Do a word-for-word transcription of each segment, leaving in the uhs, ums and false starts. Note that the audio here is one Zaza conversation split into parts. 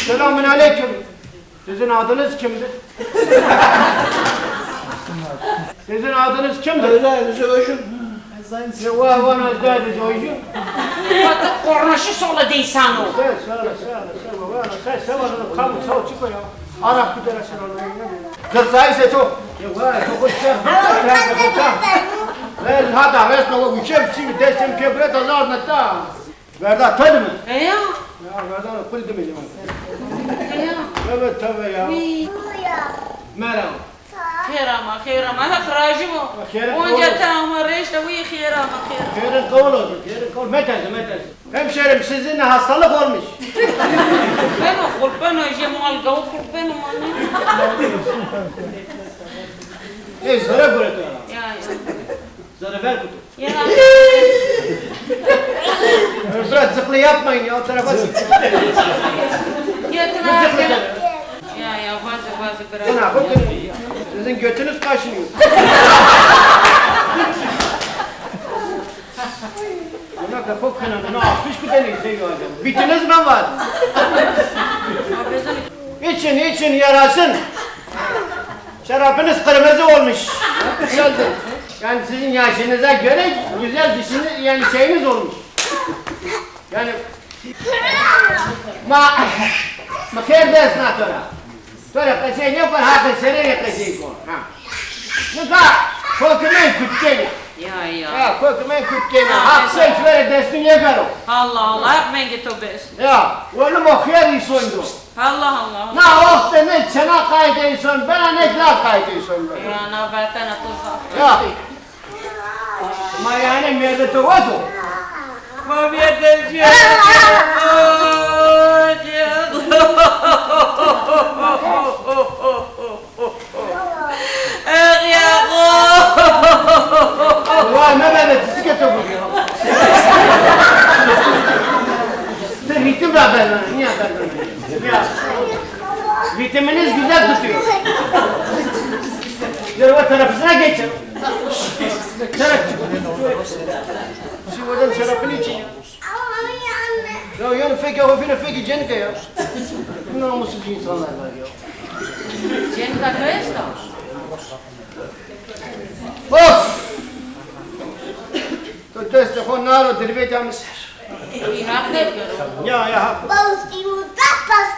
Selamun aleyküm. Sizin adınız kimdir? Sizin adınız kimdir? Özel, Özel Öşün. Ya, va-, vana Özel Öşün. Bak, kornaşı sola de insano. Sen, sen, sen, sen, vana, sen, sen, vana, kamu, çaw, çiko ya. Arap bir tane sen anlayın, ne diyor? Zırsayı seto. Ya, vay, çok hoş geldin. Ve hata resme o uçer, şimdi desem ke bre da zar neta. Verda tölü mü? He ya. Ya, verda kul dimi. He ya. Tövbe, tövbe ya. Uy. Merhaba. Xêr ama, xêr ama. Heq rajî bo. Xêrin Onca qewul te ama reşte wî xêr ama, xêr. Xêrin qewul olsun, xêrin qewul. Meterse, meterse. Hemşerim, sizinle hastalık olmuş. Beno, xulpeno, jê mal gaw xulpeno mane. Ey, zere gure to ya. Ya, ya. Zere ver kutu. Ya. Biraz zıklı yapmayın ya, o tarafa sık. Getir abi. Ya, ya, bazı, bazı biraz. Buna bakın, sizin götünüz kaşınıyor. Buna kafa kınan, buna altmış bir tane izleyiyor adam. Bitiniz mi var? İçin, için yarasın. Şarabınız kırmızı olmuş. Güzeldir. Yani sizin yaşınıza göre güzel düşünür, yani şeyiniz olmuş. Yani ma, ma xêr dest na to ra. To ra qesey nêkon, haqê serê rê qesey kon. Ha. Nika kokimê kutkêne. Ya, ya. Ha, kokimê kutkêne. Ha, haq mesela. Sey şuverê destun yekero. Allah Allah, haq vengê to bes. Ya, weli mo xêr îson do. Allah Allah. Na oxte ne çena qaytê îson bena, ne la qaytê îson bena. Ya, na betena to zaf. Ya. Ma yani mêrdê to weto? Ma mêrdê ci. Ex ya xo. Vay, mebebe, ti çi ke to bikî? Ti ritim ra bermene, niye bermene? Ya. Ritiminiz güzel tutuyor. Dur, o tarafına geçin. Taraf. Şimdi oradan şarapını için. Ya, yani fekê xo vîne fekê cenike ya. Namussuz insanlar var ya. Cenika to esta? Of! To destê xo naro dirvêta mi ser. Haq vengê to. Ya, ya, haq.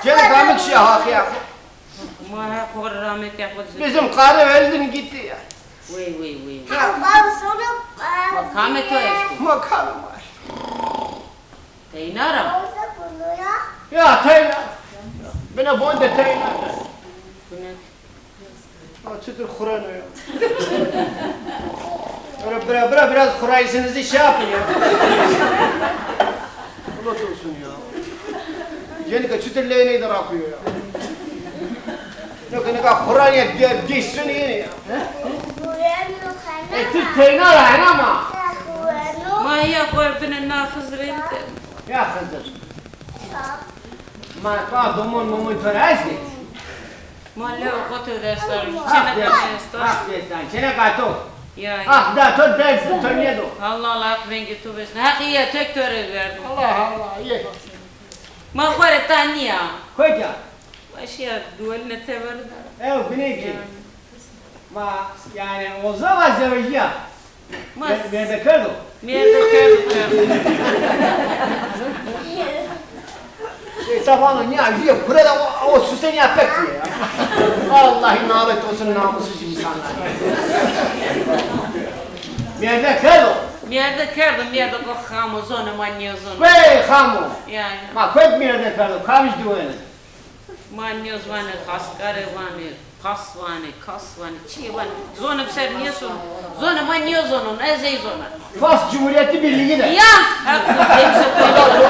Cenike mi kişîya haqîya xo. Ma Heq xo rê rahmetê xo de. Bizim karı öldü gitti ya. Wey, wey, wey, wey. Ya. Ma kamê to esto? Ma kamê ma esto? Teyna ra? Ya, teyna. Bine bon de teyna. Bine. Ha, çıtır xureno ya. Öyle bıra, bıra, biraz xurayışınızı şey yapın ya. Allah olsun ya. Yeni de çıtır leğeneyi de rakıyor ya. Yok, ne kadar xuranya de, geçsin yeni ya. E, tu teyna ra hena ma. Ma ya xo bine na Xizirê de. Ya Xizir. Ma ka domon momon to ra estê? Ma lew xo to destan, çeneka to estan. Haq destan, çeneka to. Ya, ya. Haq da to dest, to nêdo. Allah Allah, Haq vengê to besno. Haq îyê tek to rê verdo. Allah Allah, ye. Ma xo rê ta nîya. Kotî ya? Ma şîya duweline teber da. Ew binê kî. Ya. Ma, yani, o zaman zewejîya. Ma. Mêrde kerdo? Mêrde kerdo, kerdo. Şey, tabanı niye acıyor? Burada o, o süseni yapacak diye ya. Vallahi nalet olsun namussuz insanlar. Mêrde kerdo? Mêrde kerdo, mêrde ko xamo, zonê ma nêzono. Wey xamo. Yani. Ma kotî mêrde kerdo, kamiş diwene. Ma nêz vanê, xaskare vanê, qas vanê, kas vanê, çiyê vanê. Zonê mi ser nêsono. Zonê ma nêzonon, ez ey zona. Fas Cumhuriyeti Birliği de. Ya! Her kur hepsi koydu.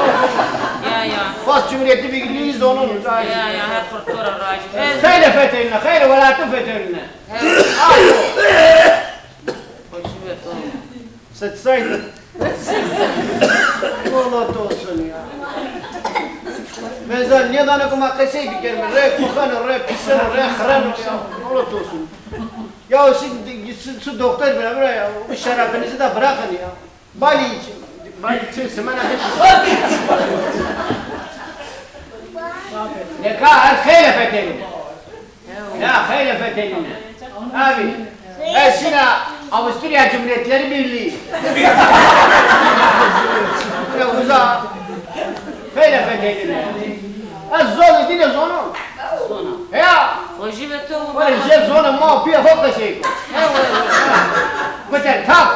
Ya, ya. Fas Cumhuriyeti Birliği zonon. Ya, ya, her kur to ra rajî. Xeylê fetelîne, xeylê welatî fetelîne. Her. Ayo. Hoşu ve to. Setsaydı. Nalet olsun ya. Mezar niye dane kuma qesey bikerme? Re kuxeno, re piseno, re xireno ya. Nalet olsun. Ya siz, siz, siz doktor bira, bira ya. Bu şarabınızı da bırakın ya. Bali için. Bali için semana hep. Nika ez xeylê fetelîne. Ya, xeylê fetelîne. Abi, ez şina Avusturya Cumhuriyetleri Birliği. Ya, uza. Xeylê fetelîne. Ez zonê dîne zonon. Zona. Ya. O jî ve to. Were jê zonê ma û pîyê xo qesey ko. Kuten tak.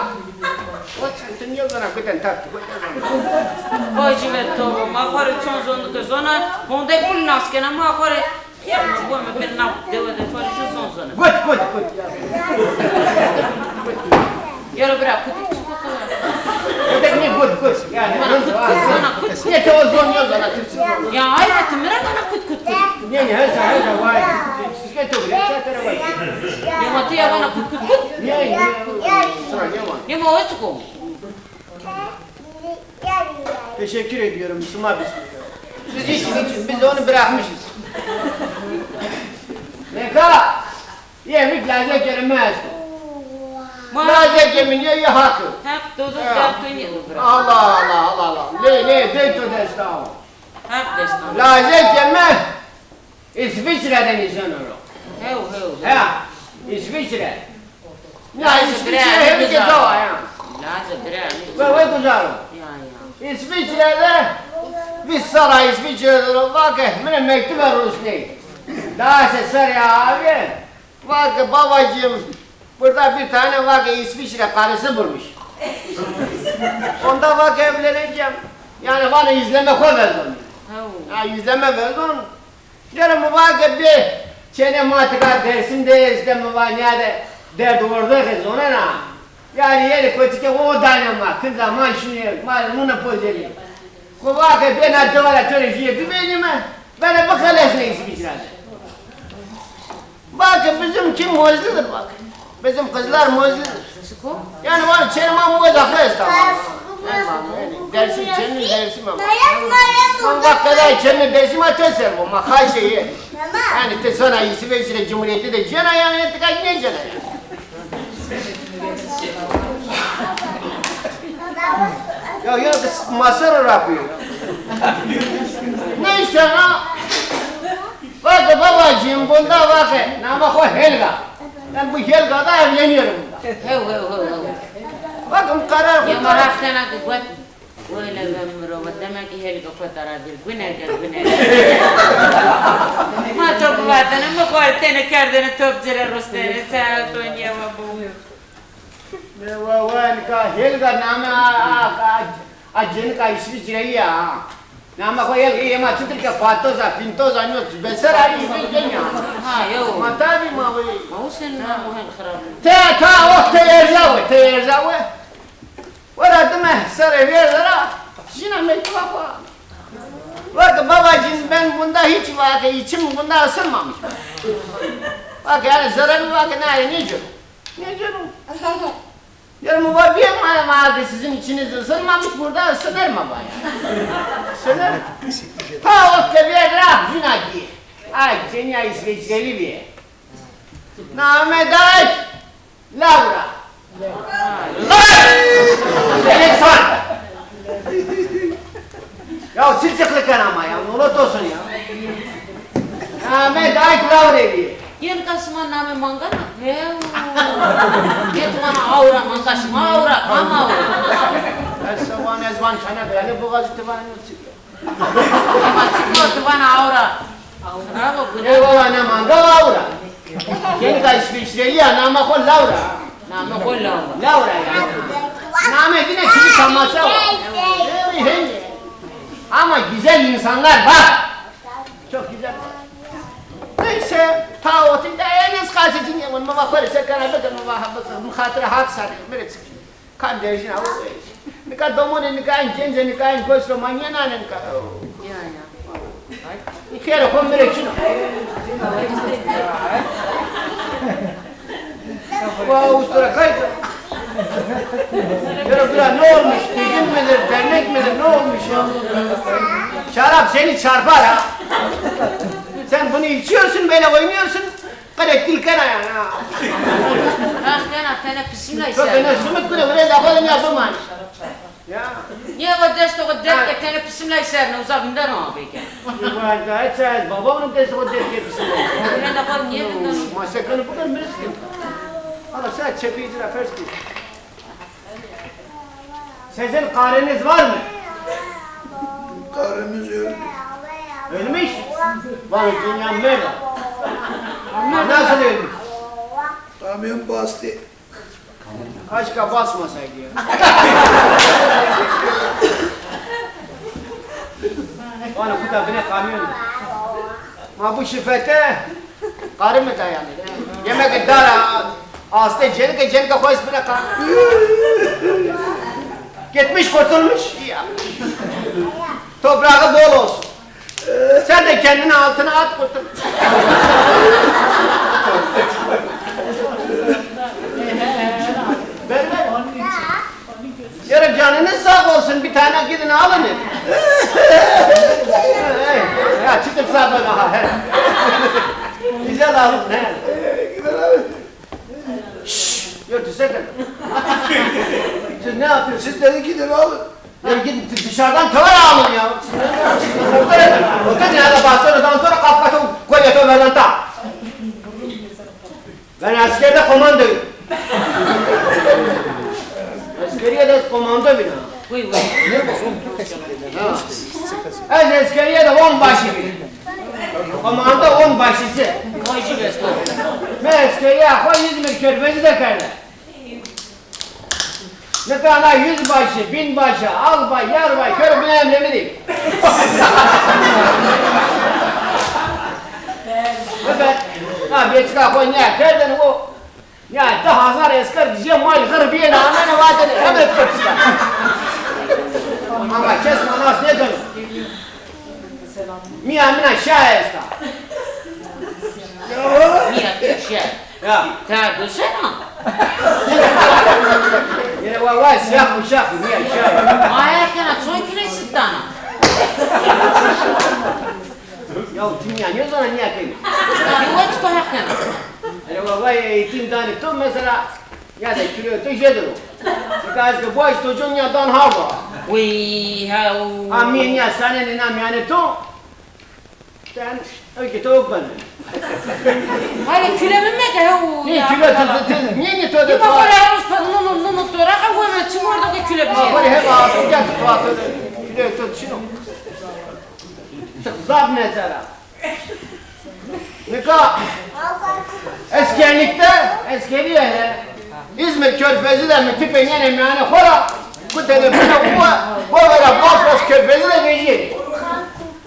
O çend nêzana kuten tak. O jî ve to. Ma xo rê çond zonike zona. Honde kul nas kena ma xo rê. Ya, ma bo mi bin nav dewe de to rê jû zon zona. Gut, gut, gut. Yero bira, kutik çik kutik. Kutik ne, gut, gut. Yani, mana kut kut, mana kut kut. Ne, to zon nêzana, Türkçe zon. Ya, ay, ti mi ra mana kut kut kut. Ne, ne, her zaman, her zaman, vay. Siz ne to bira, sen tere vay. Ya, ma ti ya mana kut kut kut. Ne, ne, sıra ne var? Ya, ma o çik o? Teşekkür ediyorum, sima biz. Siz için, için, biz onu bırakmışız. Neka? Yê mi lazekê mi esto. Ma lazekê mi nîyo, yê Haq o. Haq dozo, ha, derd to nîyo bira. Allah, Allah, Allah, Allah. Lê, lê, dey to desta o. Haq desta o. Lazekê mi İsviçre de nîşeno ro. Hew, hew, hew. Ha, İsviçre. Ya, lazê İsviçre hem ki dawa ya. Lazê bira mi. Ve, ve guzaro. Ya, ya. İsviçre de, vîst sala İsviçre de ro, vake, mi rê mektube rusney. Daha se ser ya abi. Vake, babacığım, burada bir tane, vake, İsviçre karısı bulmuş. Onda, vake, evleneceğim. Yani, vana izleme xo vezon. Hew. Ha, izleme vezon. Gere mi va ke bê, çênê ma tika Dêrsim de, îşte mi va nîyade derd ordexe zonena. Yanî yenê kotikê o danê ma, kinca ma şinê, ma nune pozenê. Xo va ke bê na dewe ra to rê jûye bivênîme, bena bixelesnê îsvîçra de. Bak, bizimki mozlidir bak. Bizim kızlar mozlidir. Yani var, çênê ma moza xo esta. Dêrsim çênê, Dêrsim ama. Bak, qedayê çênê Dêrsim a to ser bo, ma xaşê yê. Yani ti sona İsveçre Cumhuriyeti de cêna yani, ti kaç ne cêna yani. Ya, ya, kız masarı rapıyor. Neyse ha. Vake babacığım, bunda vake, namê xo Helga. Ben bu Helga da evleniyorum bunda. Hew, hew, hew, hew. Bakın karar. Ya ma raft kena ki got. Öyle ben mi ro, demek ki Helga kotara bir. Gune gel, gune gel. Ma to bivatene, mi xo rê tenê kerdêne top, ci rê rustêne, ça to nîya wa bo. Ne wa wa, nika Helga name a, a, a, a cênika İsviçreli ya. Name xo Helga, yê ma çitur ke Fatoza, Fintoza, nîyo, beser a İsviçreli ya. Ha, yo. Ma tabi ma we. Ma o sen name xo xirab. Te, ta, o te erza we, te erza we. Wera dime serê vêrde ra, şina mektuba xo. Vake babacığım, ben bunda hiç, vake içim bunda ısınmamış. Vake yani zararı, vake nane, ne diyor? Ne diyor? Diyorum, va bir ma, ma ki sizin içiniz ısınmamış, burada ısınır mı baya? Isınır. Ha, o tebiye ra, şina ki. Ay, cênîya İsveçreli bir. Name day. Laura. Laura! Seni san! Ya çi çiqli kena ma ya, nolet olsun ya. Ahmet Ayk Laura diye. Yen ka sima name mangana? Hew. Yê ti vana awra, manga sima awra, kam awra? Ez se van, ez van Çanakkale, Boğaziçi, ti van. Ama çiko ti vana awra? Bravo, bravo. E baba, na manga awra. Cênîka İsviçreli ya, namê xo Laura. Namê xo Laura. Laura ya. Namê dîne çiçî tamasa wa. Ewi, hende. Ama güzel insanlar var. Çok güzel. Neyse, ta oti de en az kasetin yemin, mi va xo rê se kena bike, mi va ha bike, mi xatire hat sare, mi rê çik. Kam derjîna o. Nika domonê, nika en cênce, nika en gos ro ma nênanê nika. Ya, ya. Xêrê xo mi rê çin o. Wa ustura kay. Yero bira ne olmuş? Düğün müdür, dernek midir, ne olmuş ya? Şarap seni çarpar ha. Sen bunu içiyorsun, böyle oynuyorsun. Qede tîl kena yanî ha. Ax kena, tenê pisimlay ser. To tenê simit kune, virê da xo de nîya bimanî. Ya. Nîya va destê xo derg ke, tenê pisimlay ser ne, uza vindeno abê ke. Vay, daha hiç ez babamın destine o derdi getirsin. Öyle de bak, niye dedin? Maşakanı bu kadar mırız ki. Ama sen çepeyi cira fers ki. Sizin karınız var mı? Karımız öldü. Ölmüş? Vay, dünya merda. Nasıl ölmüş? Kamyon bastı. Aşka basmasaydı ya. Bana bu da bine kamyon. Ma bu şifete karı mı dayanır? Yemek dara, hasta cenike, cenike koyuz bine kamyon. Gitmiş kurtulmuş. İyi yapmış. Toprağı bol olsun. Sen de kendini altına at kurtul. Ver, ver. Yere canınız sağ olsun, bir tane gidin alın. Ya çıkıp sağ bana ha. Güzel alın. He. Şşş! Yok, düzeltin. Siz ne yapıyorsunuz? Siz dedi ki de alın. Ya gidin dışarıdan tavır alın ya. Otur, otur ya da bastırıdan sonra kafkatı koyuyor veranta. Ben askerde komandoyum. Askeriye de komando bina. Vay, vay. Ha. Ez askeriye de onbaşı bir. Komando onbaşısı. Vay, jî besto. Ben askeriye xo İzmir Körfezi de kerde. Nika na yüzbaşı, binbaşı, albay, yarbay, kör bine emrê mi dî. Nika na bêçika xo nîya kerdene o, ya di hazar esker jê mal xir biyêne amêne vatêne emret Kurdistan. Ama kes ma nas nêkeno. Mîya mina şaye esta. Mîya tu şaye. Ya. Te duşena. Yine wa wa siyah kuşak mîya şaye. Aya kena çon kilo süt dana. Ya tu mîya ne zana nîya kena. Ti wet to heq kena. Hele wa wa eğitim dani to mesela. Ya de kilo to jê diro. Nika ez ke boş to con ya dan hava. Uy, ha, u. Ha, mîye nîya sanenê na mîyanê to. Ten, öyle to bana. Hale kilo mi meke, ha, u. Nî kilo to, to, to, nîye nîye to de. Nî bak, öyle olmuş, nunu, nunu, to ra, ha, u, çi orada ki kilo bir şey. Bak, böyle hep ağzı gel, to, to, kilo to, çino. Zaf nezera. Nika eskerlikte, eskeriye he. İzmir Körfezi de mi tipê nênê mîyanê xo ra, kutêne bine kuwe, bo vera Basra Körfezi de vejîyê.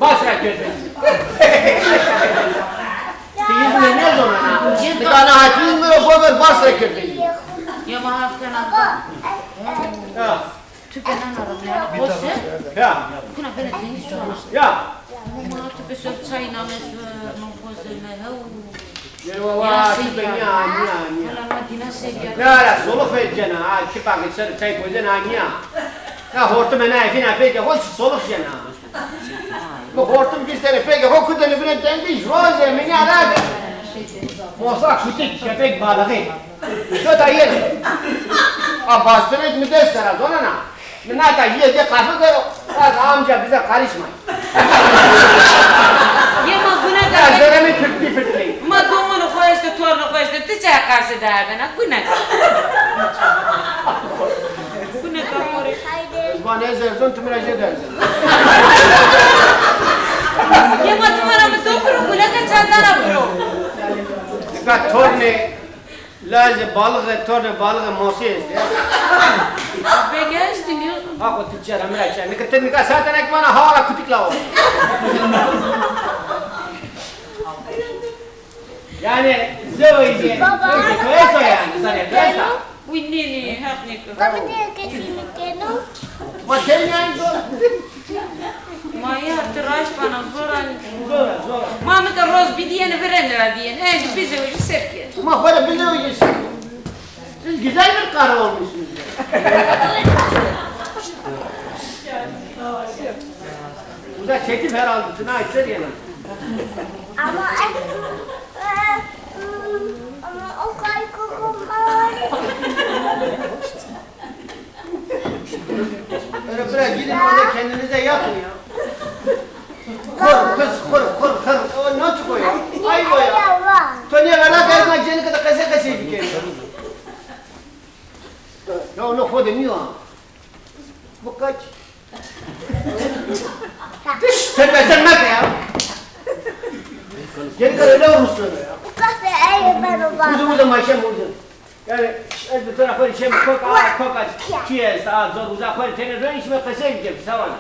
Basra Körfezi. Ti İzmir nêzonena? Nika na het İzmir o, bo ver Basra Körfezi. Ya ma hafte nanta. Ya. Tu ke nana ra mîyanê xo se. Ya. Kuna bena deniz sona. Ya. Ma tu ke ser çay name ser, no xo se me hew. Yê wa wa, tu ke nîya, nîya, nîya. Hala ma dina se ya. Ya, ya, solix fek cena, ha, ki pa ke ser çay xo se nîya. Ya, hortume na efîna fek, xo solix cena. Mi hortum vîst tene fekê xo kutêne binê tendîş, rozê mi nîya ra de. Mosa kutik, köpek balığı. Şota yeno. A bastonêk mi dest ra zonena. Mi nata jîye de kafe kero. Bak amca bize karışmayın. Yê ma gune. Ya zeremê pirtlî pirtlî. Ma domonê xo eşte, tornê xo eşte, ti çaya karşî de bena? Gune. Gune ka xo rê. Ez va nêzerzon, tu mi ra jê derzen. Yê ma tu ma ra mi do biro, gule ke çandana biro. Nika tornê lazê balixî, tornê balixî mosî estê. Bege estî nîyo. Ha, xo tu çera, mi ra çera. Nika ti nika saete nek vana hawara kutik lawo. Yani zewecê, baba, zewecê to esto yani, zanê to esta. Uy, nê, nê, heq nêkeno. Baba, nê ke çî nêkeno. Ma tey nîyan zor. Ma ya ti raşt vana zor a. Zor a, zor a. Ma nika roz bidîyêne virêne ra dîyêne. Êndî bizewicî sêr kê. Ma xo rê bizewicî sêr kê. Siz güzel bir karı olmuşsunuz ya. Bu da teklif herhalde. Tına içer yine. Ama, ama o kadar kokum var. Öyle bırak, gidin orada kendinize yapın ya. Baba, Niyo. Bu kaç? Sen besen meke ya. Geri de öyle olmuşsun ya. Uzun uzun maşem uzun. Yani, ez bi to ra xo rê şem koka, koka çi esta, a, zor uza xo rê tenê ronî şime qesey bikem, sawan.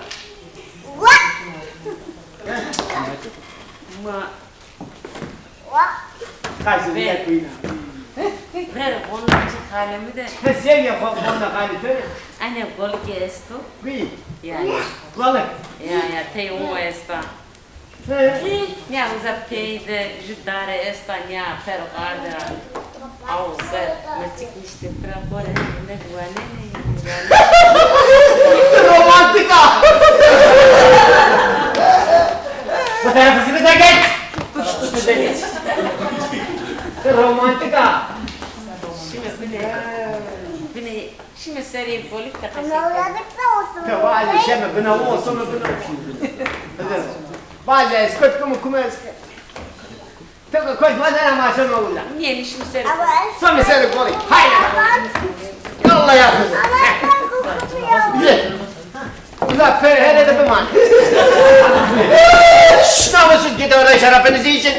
Ma. Qaysi ya kuyna. Ver, vonna çi xalê mi de. He, seviye xo vonna xalê to. Ene golike esto. Kuy? Ya, ya. Balık. Ya, ya, tey o esta. He. Nîya uza pey de ju dare esta, nîya per arde ra. Aw ser, merçik nişte pira xo rê, ne guanenê, guanenê. Romantîk a! Bu tarafı sizi de geç. Romantîk a! Şime bine, bine, şime serê bolik de qesey keno. Te vaje şeme bina olsun, bina olsun. Vaje eskot kumu, kumu eskot. Ti ki koş, ma zana ma şema uza. Niye, nişmi seri. Sami seri koli. Haydi. Yallah ya. Ye. Uza per hele de biman. Şş, namussuz, git orada şarapınızı için.